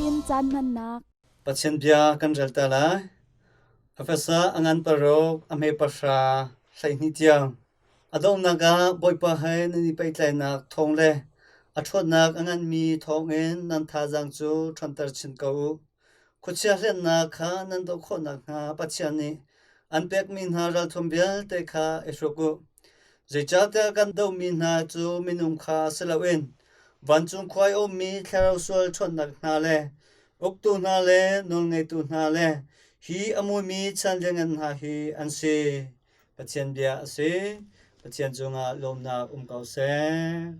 tein caan hmannak. Pathian bia kan rel ta lai. Efesa a ngan paruk, a hme pahra, 12 tiang. A donghnak ah Bawipa he nan i pehtlaihnak thawng le a ṭhawnnak a nganmi thawngin nan thazaang cu ṭhawnter chin ko u. Khuachia hlennak kha nan doh khawh nakhnga Pathian nih an pekmi hna ralthuam vialte kha i hruk u. Zeicahtiah kan dohmi hna cu minung kha si loin vancung khua i a ummi thlarau sual ṭhawnnak hna le uktu hna le nawlngeitu hna le hi a muimi chan lianngan hna hi an si. Pathian bia a si. Pathian cungah lawmnak um ko seh.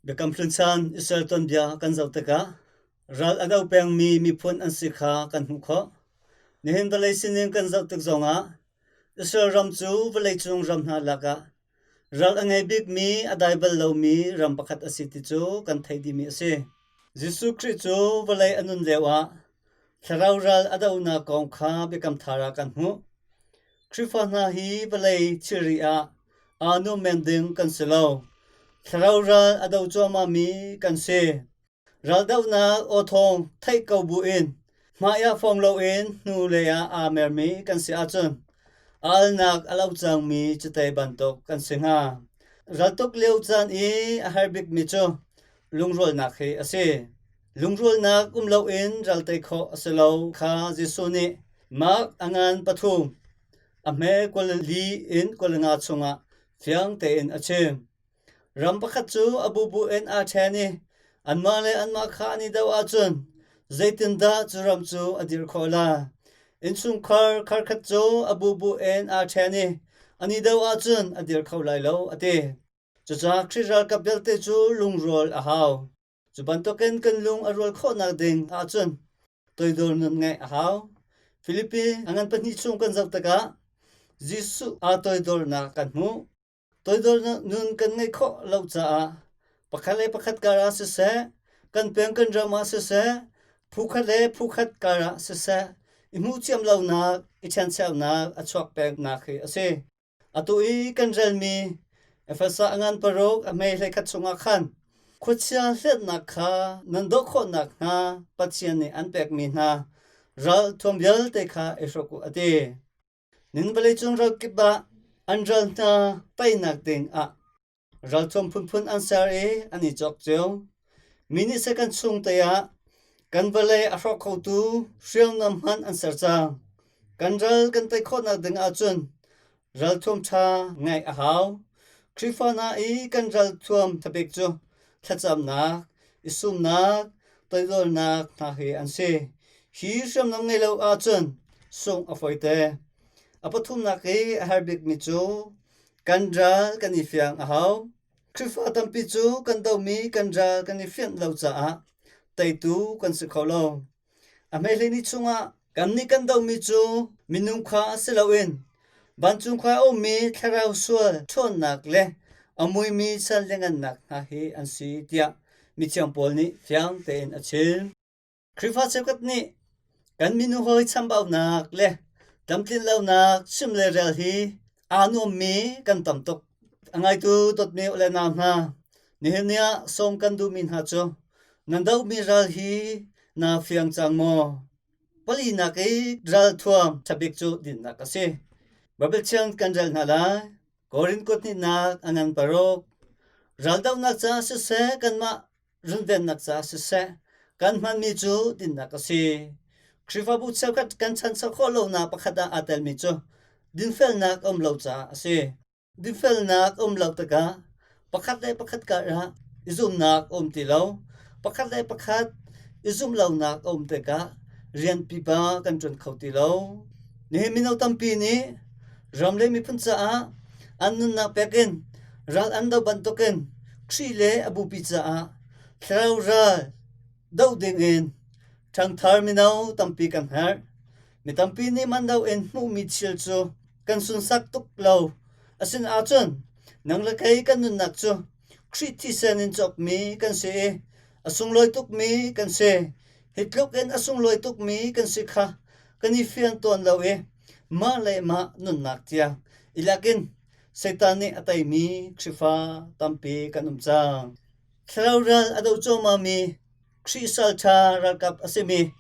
Biakam Hlun chan Israel tuanbia kan zoh tikah ral a do pengmi miphun an si kha kan hmuh khawh. Nihin vawlei sining kan zoh tik zongah Israel ram cu vawleicung ram hna lakah ral a ngei bikmi a dai bal lomi ram pakhat a si ti cu kan theih dihmi a si. Jesuh Khrih cu vawlei a nun lioah thlarau ral a dohnak kong kha Biakam Thar ah kan hmuh. Khrihfa hna hi vawlei thilri ah aa nuam men ding kan si lo. Thlarau ral a do cuahmahmi kan si. Raldohnak awthawng theih ko buin hmaiah fong loin hnulei ah aa mermi kan si ahcun a alnak a lo cangmi cite bantuk kan si hnga. Raltuk lio caan i a har bikmi cu lungrualnak hi a si. Lungrualnak um loin ral tei khawh a si lo kha Jesuh nih Mark a ngan pathum a hme 24 in 25 chungah fiang tein a chim. Ram pakhat cu a bubu in aa ṭhen i anmah le anmah kha an i doh ahcun zeitindah cu ram cu a dir khawh lai? Innchungkhar kharkhat cu a bubu in aa ṭhen i an i doh ahcun a dir kho lai lo, a ti. Cucaah Khrih ralkap vialte cu lungrual a hau. Cu bantukin kan lung a rual khawhnak ding ahcun toidor nun ngeih a hau. Filipi a ngan pahnih chung kan zoh tikah Jesuh aa toidornak kan hmuh. Toidor nun kan ngeih khawh lo caah pakhat le pakhat kar ah siseh, kan peng kan ram ah siseh, phukhat le phukhat kar ah siseh, i hmuhthiam lonak, i ṭhencheunak a chuak pengnak hi a si. Atu i kan relmi Efesa a ngan paruk a hmei hleikhat chungah khan khuachia hletnak kha nan doh khawh nakhnga Pathian nih an pekmi hna ral thuam vialte kha i hruk u a ti. Nin vawleicung ral kip ah an ral hna teinak ding ah ralthuam phunphun an ser i an i cawk cio. Mi nih second chung te ah kan vawlei a hrawk khotu hriamnam hmanh an ser cang. Kan ral kan tei khawhnak ding ahcun ralthuam ṭha ngeih a hau. Khrihfa hna i kan ralthuam thabik cu thlacamnak, i sumnak, toidornak hna hi an si. Hi hriamnam ngei lo ahcun sungh a fawite. A pathumnak i a har bikmi cu kan ral kan i fiang a hau. Khrihfa tampi cu kan domi kan ral kan i fianh lo caah teitu kan si kho lo. A hmeihleini ni chungah kannih kan dohmi cu minung kha si loin vancung khua a ummi thlarau sual ṭhawnnak le a muimi sal le ngannak hna hi an si tiah mithiang Paul nih fiang tein a chim. Khrihfa cheukhat nih kan minung hawi chambaunak le tlamtlinlonak chim le rel hi aa nuammi kan tam tuk. A ngaitu dawtmi u le nau hna, nihin ni ah sawm kan duhmi hna cu nan dohmi ral hi naa fiang cang maw? Palinak i ralthuam ṭhabik cu dinnak a si. Baibal thiang kan rel hna lai. Korin kut hnihnak a ngan paruk. Raldohnak caah siseh kanmah runvennak caah siseh kan hmanmi cu dinnak a si. Khrihfabu cheukhat kan chancho khawh lonak pakhat ah aa telmi cu dinfelnak a um lo caah a si. Dinfelnak a um lo tikah pakhat le pakhat karah i zumhnak a um ti lo. Pakhat le pakhat i zumh lonak a um tikah rian pipa kan ṭuan kho ti lo. Nihin mino tampi nih ram le miphun caah an nunnak pek in ral an doh bantukin Khrih le a bupi caah thlarau ral doh dingin ṭhangthar mino tampi kan herh. Mi tampi nih man loin hmuhmi thil cu kan sunsak tuk lo. Asin ahcun nang le kei kan nunnak cu Khrih thisen in cawkmi kan si i a sunglawi tukmi kan si. Hi tluk in a sunglawi tukmi kan si kha kan i fian tawn lo i mah le mah nunnak tiang i lakin Satan nih a teimi Khrihfa tampi kan um cang. Thlarau ral a doh cuahmahmi. Khrih salṭha ralkap a simi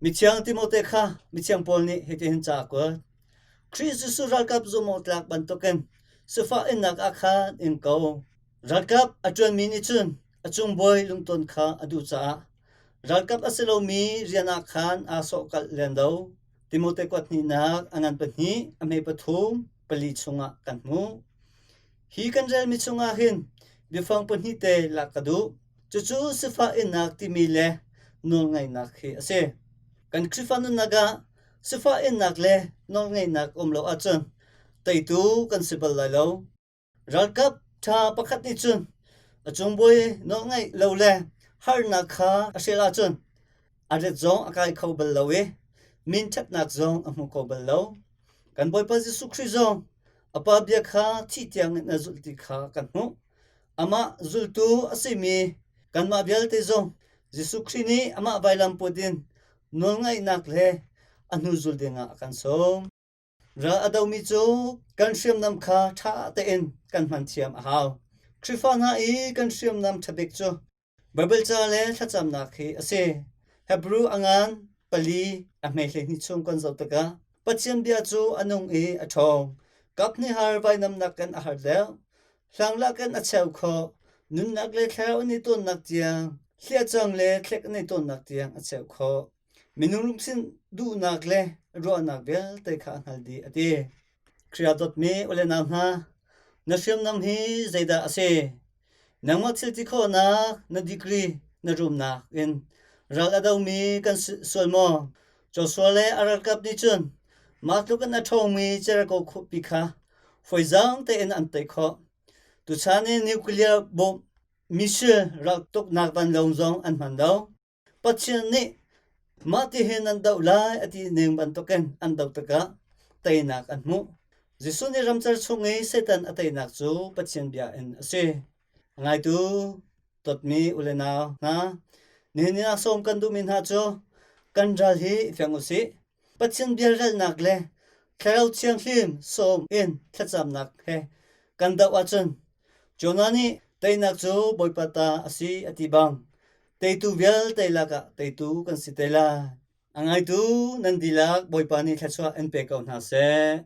mithiang Timote kha mithiang Paul nih hitihin ca a kuat. Khrih Jesuh ralkap zumhawktlak bantukin sifah innak ah khan in ko. Ralkap a ṭuanmi nih cun a cungbawi lungton kha a duh caah ralkap a si lomi rian ah khan aa sawhkalh len lo. Timote kuat hnihnak a ngan pahnih a hme pathum pali chungah kan hmuh. Hi kan relmi chungah hin biafang pahnih te lak ka duh. Cucu sifah innak timi le nawlngaihnak hi a si. Kan Khrihfa nunnak ah sifah innak le nawlngaihnak um lo ahcun teitu kan si bal lai lo. Ralkap ṭha pakhat nih cun a cungbawi nawlngaih lo le harnak kha a hrial ahcun a rit zong a kai kho bal lo i min ṭhatnak zong a hmu kho bal lo. Kan Bawipa Jesuh Khrih zong a Pa bia kha thih tiangin a zulh ti kha kan hmuh. Amah zultu a simi kanmah vialte zong Jesuh Khrih nih amah vailam put in nawlngaihnak le a hnu zul dingah a kan sawm. Ral a domi cu kan hriamnam kha ṭha tein kan hman thiam a hau. Khrihfa hna i kan hriamnam ṭha bik cu Baibal ca le thlacamnak hi a si. Hebru a ngan pali a hme 12 chung kan zoh tikah Pathian bia cu a nung i a ṭhawng. Kap hnih har vainamnak kan a har deuh. Hlanglah kan a cheu khawh. Nunnak le thlarau an i tawnnak tiang, hliahcang le thlek an i tawnnak tiang a cheu khawh. Minung lungthin duhnak le ruahnak vialte kha a hngal dih a ti. Khrih ah dawtmi u le nau hna, na hriamnam hi zeidah a si? Nangmah thil ti khawhnak, na degree, na rumnak in ral a domi kan sual maw? Joshua le a ralkap nih cun mah tluk in a ṭhawngmi Jericho khuapi kha fawizaang tein an tei khawh. Tuchan i nuclear bomb missile raltuknak vanlawng zong an hman lo. Pathian nih mah tihin an doh lai a ti ning bantukin an doh tikah teinak an hmuh. Jesuh nih ramcar chung i Satan a teinak cu Pathian bia in a si. A ngaitu dawtmi u le nau hna, nihin ni ah sawm kan duhmi hna cu kan ral hi i fiang u sih. Pathian biarelnak le Thlarau Thianghlim sawm in thlacamnak he kan doh ahcun Jonah nih teinak cu Bawipa ta a si a ti bang teitu vialte lakah teitu kan si te lai. A ngaitu nan dihlak Bawipa nih thluachuah in pe ko hna seh.